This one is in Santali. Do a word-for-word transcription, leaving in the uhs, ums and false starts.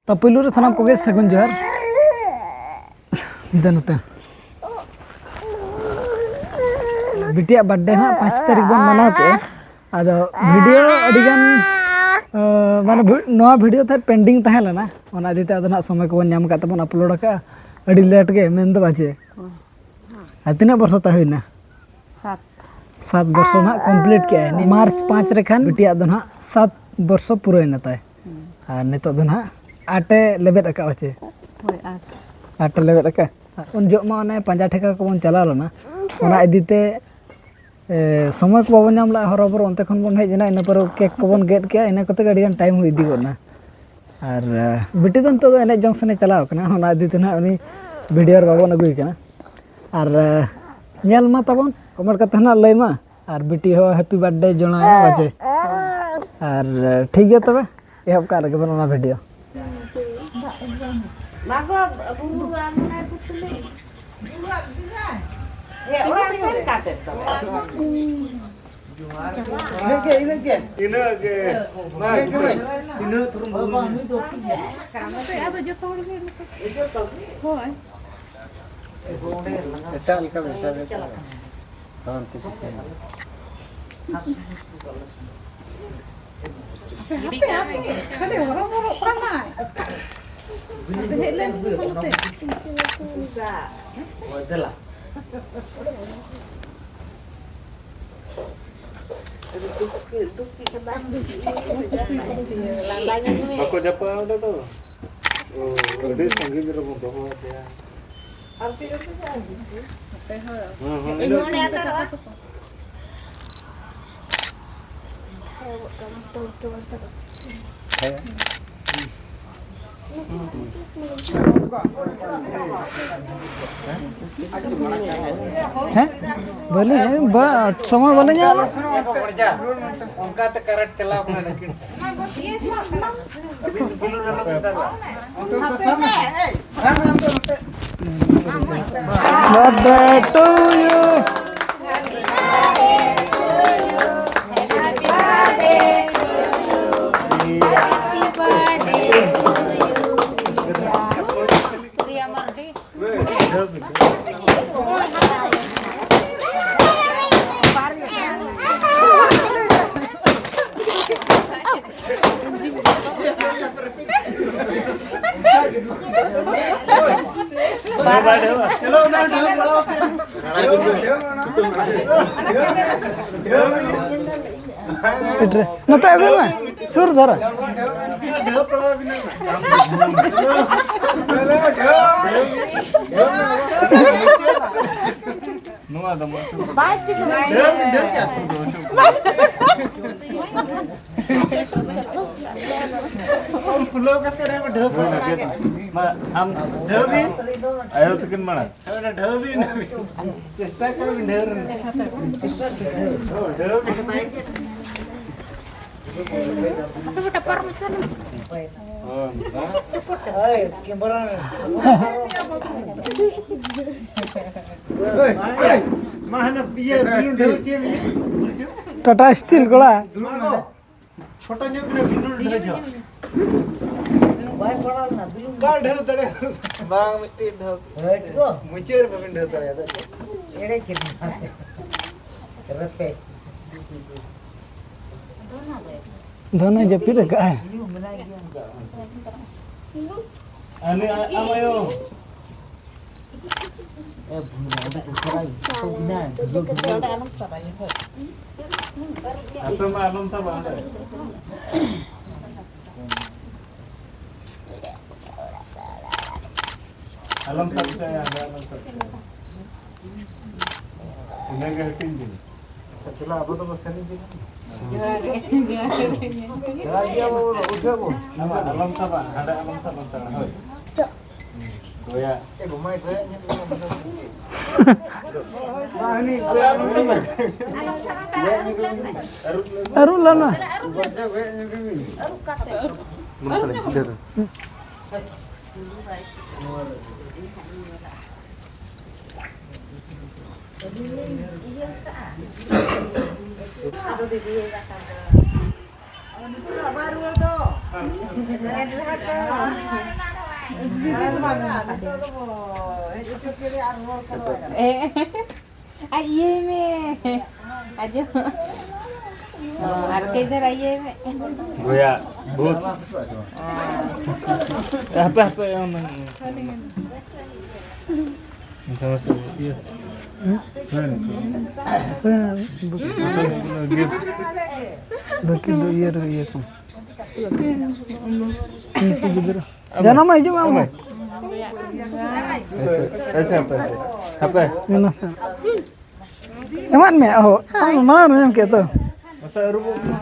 ᱛᱚ ᱯᱩᱭᱞᱩ ᱨᱮ ᱥᱟᱱᱟᱢ ᱠᱚᱜᱮ ᱥᱟᱹᱜᱩᱱ ᱡᱚᱦᱟᱨ᱾ ᱫᱮ ᱱᱚᱛᱮ᱾ ᱵᱤᱴᱤᱭᱟᱜ ᱵᱟᱨᱛᱷᱰᱮ ᱦᱟᱸᱜ ᱯᱟᱸᱪ ᱛᱟᱹᱨᱤᱠᱷ ᱵᱚᱱ ᱢᱟᱱᱟᱣ ᱠᱮᱜᱼᱟ᱾ ᱟᱫᱚ ᱵᱷᱤᱰᱤᱭᱳ ᱟᱹᱰᱤᱜᱟᱱ, ᱟᱸ, ᱢᱟᱱᱮ ᱵᱷᱤ-, ᱱᱚᱣᱟ ᱵᱷᱤᱰᱤᱭᱳ ᱛᱟᱦᱮᱸᱫ ᱯᱮᱱᱰᱤᱝ ᱛᱟᱦᱮᱸ ᱞᱮᱱᱟ, ᱚᱱᱟ ᱤᱫᱤ ᱛᱮ ᱟᱫᱚ ᱱᱟᱦᱟᱜ ᱥᱚᱢᱚᱭ ᱠᱚᱵᱚᱱ ᱧᱟᱢ ᱟᱠᱟᱫ ᱛᱮᱵᱚᱱ ᱟᱯᱞᱳᱰ ᱟᱠᱟᱫᱼᱟ᱾ ᱟᱹᱰᱤ ᱞᱮᱴ ᱜᱮ, ᱢᱮᱱ ᱫᱚ ᱵᱟᱪᱮ᱾ ᱟᱨ ᱛᱤᱱᱟᱹᱜ ᱵᱚᱨᱥᱚ ᱛᱟᱭ ᱦᱩᱭᱱᱟ? ᱥᱟᱛ᱾ ᱥᱟᱛ ᱵᱚᱨᱥᱚ ᱱᱟᱦᱟᱜ ᱠᱚᱢᱯᱞᱤᱴ ᱠᱮᱜᱼᱟᱭ᱾ ᱢᱟᱨᱪ ᱯᱟᱸᱪ ᱨᱮ ᱠᱷᱟᱱ ᱵᱤᱴᱤᱭᱟᱜ ᱫᱚ ᱱᱟᱦᱟᱜ ᱥᱟᱛ ᱵᱚᱨᱥᱚ ᱯᱩᱨᱟᱹᱣᱮᱱᱟ ᱛᱟᱭ᱾ ᱦᱩᱸ᱾ ᱟᱨ ᱱᱤᱛᱚᱜ ᱫᱚ ᱱᱟᱦᱟᱜ ᱟᱴᱮ ᱞᱮᱵᱮᱫ ᱟᱠᱟᱫᱼᱟ ᱪᱮ? ᱦᱳᱭ, ᱟᱴ᱾ ᱟᱴᱮ ᱞᱮᱵᱮᱫ ᱟᱠᱟᱫᱼᱟ᱾ ᱩᱱ ᱡᱚᱦᱚᱜ ᱢᱟ ᱚᱱᱮ ᱯᱟᱸᱡᱟ ᱴᱷᱮᱠᱟ ᱠᱚᱵᱚᱱ ᱪᱟᱞᱟᱣ ᱞᱮᱱᱟ, ᱚᱱᱟ ᱤᱫᱤ ᱛᱮ, ᱮ, ᱥᱚᱢᱚᱭ ᱠᱚ ᱵᱟᱵᱚᱱ ᱧᱟᱢ ᱞᱮᱜᱼᱟ, ᱦᱚᱨᱚᱵᱚᱨᱚ ᱚᱱᱛᱮ ᱠᱷᱚᱱ ᱵᱚᱱ ᱦᱮᱡ ᱮᱱᱟ, ᱤᱱᱟᱹ ᱯᱚᱨᱮ ᱠᱮᱠ ᱠᱚᱵᱚᱱ ᱜᱮᱫ ᱠᱮᱜᱼᱟ, ᱤᱱᱟᱹ ᱠᱚᱛᱮ ᱜᱮ ᱟᱹᱰᱤᱜᱟᱱ ᱴᱟᱭᱤᱢ ᱦᱩᱭ ᱤᱫᱤ ᱜᱚᱫ ᱮᱱᱟ᱾ ᱟᱨ, ᱮ, ᱵᱤᱴᱤ ᱫᱚ ᱱᱤᱛᱚᱜ ᱫᱚ ᱮᱱᱮᱡ ᱡᱚᱝ ᱥᱮᱱᱮ ᱪᱟᱞᱟᱣ ᱠᱟᱱᱟ, ᱚᱱᱟ ᱤᱫᱤ ᱛᱮ ᱱᱟᱦᱟᱜ ᱩᱱᱤ ᱵᱷᱤᱰᱤᱭᱳ ᱨᱮ ᱵᱟᱵᱚᱱ ᱟᱹᱜᱩᱭᱮ ᱠᱟᱱᱟ᱾ ᱟᱨ, ᱮ, ᱧᱮᱞ ᱢᱟ ᱛᱟᱵᱚᱱ, ᱠᱚᱢᱮᱱᱴ ᱠᱟᱛᱮ ᱱᱟᱦᱟᱜ ᱞᱟᱹᱭ ᱢᱟ, ᱟᱨ ᱵᱤᱴᱤ ᱦᱚᱸ ᱦᱮᱯᱤ ᱵᱟᱨᱛᱷᱰᱮ ᱡᱚᱱᱟᱭᱟ ᱵᱟᱪᱮ᱾ ᱟᱨ, ᱮ, ᱴᱷᱤᱠ ᱜᱮᱭᱟ ᱛᱚᱵᱮ, ᱮᱦᱚᱵ ᱠᱟᱜ ᱞᱮᱜᱮ ᱵᱚᱱ ᱚᱱᱟ ᱵᱷᱤᱰᱤᱭᱳ᱾ ᱢᱟ ᱜᱚ, ᱵᱩᱨᱩ ᱟᱢ ᱚᱱᱟ ᱯᱩᱛᱩᱞᱤ᱾ ᱦᱮᱸ, ᱚᱲᱟᱜ ᱥᱮᱱ ᱠᱟᱛᱮ ᱛᱚᱵᱮ᱾ ᱤᱱᱟᱹᱜ ᱜᱮ, ᱤᱱᱟᱹᱜ ᱜᱮ᱾ ᱢᱟ, ᱤᱱᱟᱹᱜ ᱛᱩᱨᱩᱢ ᱵᱟᱹᱵᱩ᱾ ᱟᱫᱚ ᱡᱚᱛᱚ ᱦᱚᱲ ᱜᱮ ᱱᱚᱛᱮ᱾ ᱦᱳᱭ᱾ ᱮᱴᱟᱜ ᱞᱮᱠᱟ ᱵᱮᱵᱽᱥᱟ ᱵᱮᱵᱽᱥᱟ᱾ ᱦᱚᱸ, ᱴᱷᱤᱠ, ᱴᱷᱤᱠ᱾ ᱦᱟᱯᱮ, ᱦᱟᱯᱮ, ᱦᱟᱯᱮ, ᱠᱷᱟᱹᱞᱤ ᱦᱚᱨᱚᱵᱚᱨᱚᱜ ᱠᱟᱱᱟᱭ᱾ ᱟᱫᱚ ᱦᱮᱡ ᱞᱮᱱ ᱜᱮ ᱱᱚᱛᱮ᱾ ᱫᱮᱞᱟ᱾ ᱵᱟᱠᱚ ᱡᱟᱯᱟᱜᱼᱟ ᱚᱸᱰᱮ ᱫᱚ᱾ ᱚ, ᱟᱹᱰᱤ ᱥᱟᱺᱜᱤᱧ ᱨᱮᱵᱚᱱ ᱫᱚᱦᱚ ᱟᱫᱮᱭᱟ᱾ ᱦᱮᱸ, ᱦᱮᱸ, ᱤᱧ ᱦᱚᱸ ᱚᱸᱰᱮ ᱟᱛᱟᱨᱚᱜᱼᱟ᱾ ᱦᱮᱸ? ᱵᱟᱹᱞᱤᱧ, ᱵᱟ, ᱥᱚᱢᱚᱭ ᱵᱟᱹᱞᱤᱧ ᱧᱟᱢᱟ᱾ ᱚᱱᱠᱟᱛᱮ ᱠᱟᱨᱮᱱᱴ ᱪᱟᱞᱟᱣ ᱠᱟᱱᱟ ᱞᱮᱠᱤᱱ᱾ Birthday to you. ᱱᱚᱛᱮ ᱟᱹᱜᱩᱭ ᱢᱮ, ᱥᱩᱨ ᱫᱷᱟᱨᱟ᱾ ᱱᱚᱣᱟ ᱫᱚ ᱢᱚᱡᱽ᱾ ᱵᱟᱭ ᱪᱮᱫ ᱦᱚᱸ᱾ ᱠᱷᱩᱞᱟᱹᱣ ᱠᱟᱛᱮ ᱨᱮ ᱰᱷᱟᱹᱣ ᱠᱚ ᱢᱟ, ᱟᱢ ᱰᱷᱟᱹᱣ ᱵᱤᱱ᱾ ᱟᱭᱳ ᱛᱟᱹᱠᱤᱱ ᱢᱟᱲᱟᱝ᱾ ᱦᱳᱭ, ᱚᱱᱟ ᱰᱷᱟᱹᱣ ᱵᱤᱱ᱾ ᱪᱮᱥᱴᱟ ᱠᱚᱨᱮ ᱵᱤᱱ ᱰᱷᱟᱹᱣ ᱨᱮᱱᱟᱜ᱾ ᱰᱷᱟᱹᱣ ᱵᱤᱱ᱾ ᱟᱯᱮ ᱜᱚᱴᱟ ᱯᱟᱨᱚᱢ ᱦᱚᱪᱚ ᱞᱮᱢ᱾ ᱦᱳᱭ, ᱠᱮᱢᱮᱨᱟ᱾ ᱢᱟ ᱦᱟᱱᱟ ᱤᱭᱟᱹ ᱵᱤᱞᱩᱱ ᱰᱷᱟᱹᱣ ᱪᱮᱫ ᱮᱢ ᱤᱭᱟᱹ? ᱴᱟᱴᱟ ᱥᱴᱤᱞ ᱠᱚᱲᱟ᱾ ᱫᱩᱲᱩᱵ ᱢᱮ᱾ ᱯᱷᱳᱴᱳ ᱧᱚᱜ ᱠᱟᱱᱟ ᱵᱤᱞᱩᱱ ᱰᱷᱟᱹᱣ ᱡᱚ᱾ ᱵᱟᱭ ᱯᱟᱲᱟᱣ ᱞᱮᱱᱟ, ᱵᱤᱞᱩᱱ᱾ ᱵᱟᱭ ᱰᱷᱟᱹᱣ ᱫᱟᱲᱮᱭᱟᱜᱼᱟ᱾ ᱵᱟᱝ, ᱢᱤᱫᱴᱤᱡ ᱰᱷᱟᱹᱣ᱾ ᱦᱳᱭ ᱛᱚ᱾ ᱢᱩᱪᱟᱹᱫ ᱨᱮ ᱵᱟᱵᱤᱱ ᱰᱷᱟᱹᱣ ᱫᱟᱲᱮᱭᱟᱫᱟ᱾ ᱮᱲᱮ ᱠᱮᱫ ᱢᱮᱭᱟ᱾ ᱨᱮᱯᱮᱡ᱾ ᱫᱷᱚᱱᱮ ᱡᱟᱹᱯᱤᱫ ᱟᱠᱟᱫᱼᱟᱭ᱾ ᱟᱞᱮ ᱟᱢ ᱟᱭᱳ᱾ ᱟᱯᱮ ᱢᱟ ᱟᱞᱚᱢ ᱥᱟᱵᱟ ᱚᱸᱰᱮ᱾ ᱟᱞᱚᱢ ᱥᱟᱵ ᱦᱚᱪᱚᱭᱟ, ᱚᱸᱰᱮ ᱟᱞᱚᱢ ᱥᱟᱵ ᱦᱚᱪᱚᱭᱟ᱾ ᱤᱱᱟᱹᱜᱮ ᱦᱟᱹᱴᱤᱧ ᱵᱤᱱ᱾ ᱪᱚᱞᱚ, ᱟᱵᱚ ᱫᱚᱵᱚ ᱥᱮᱱ ᱤᱫᱤ ᱞᱮᱱ᱾ ᱡᱚᱦᱟᱨ ᱜᱮ, ᱟᱵᱚ ᱵᱚᱱ ᱩᱴᱷᱟᱹᱣ ᱵᱚᱱ᱾ ᱟᱞᱚᱢ ᱥᱟᱵᱟ, ᱦᱟᱸᱰᱮ ᱟᱞᱚᱢ ᱥᱟᱵᱟ, ᱦᱳᱭ᱾ ᱜᱚᱭᱟ᱾ ᱮ, ᱜᱚᱢᱟᱭ ᱜᱚᱭᱟ ᱧᱮᱞ ᱢᱮ᱾ ᱵᱟᱝ, ᱦᱟᱹᱱᱤ ᱜᱚᱭᱟ ᱧᱮᱞ ᱢᱮ᱾ ᱟᱹᱨᱩᱵ ᱞᱮᱱᱟ᱾ ᱮ, ᱟᱡ ᱤᱭᱟᱹᱭ ᱢᱮ᱾ ᱟᱡᱚ᱾ ᱚ, ᱟᱨ ᱠᱟᱹᱡ ᱫᱷᱟᱨᱟ ᱤᱭᱟᱹᱭ ᱢᱮ᱾ ᱜᱚᱭᱟ, ᱵᱷᱩᱛ᱾ ᱚ᱾ ᱦᱟᱯᱮ, ᱦᱟᱯᱮ, ᱚᱱᱟ, ᱚᱱᱟ ᱢᱟᱥᱮ ᱤᱭᱟᱹ᱾ ᱦᱩᱭᱱᱟ᱾ ᱵᱟᱹᱠᱤ ᱫᱚ ᱤᱭᱟᱹ ᱨᱮ ᱤᱭᱟᱹ ᱠᱚ᱾ ᱩᱱᱠᱩ ᱜᱤᱫᱽᱨᱟᱹ᱾ ᱡᱟᱱᱟᱢ ᱢᱟ ᱦᱤᱡᱩᱜ ᱢᱮ ᱟᱢ ᱦᱚᱸ᱾ ᱟᱪᱪᱷᱟ, ᱟᱪᱪᱷᱟ, ᱦᱟᱯᱮ, ᱦᱟᱯᱮ᱾ ᱡᱟᱱᱟᱢ ᱥᱮ᱾ ᱮᱢᱟᱫ ᱢᱮ, ᱚᱦᱚ, ᱟᱢ ᱢᱟᱲᱟᱝ ᱨᱮᱢ ᱮᱢ ᱠᱮᱫ ᱛᱚ᱾ ᱢᱟᱥᱮ ᱟᱹᱨᱩᱵᱚᱜ ᱢᱮ᱾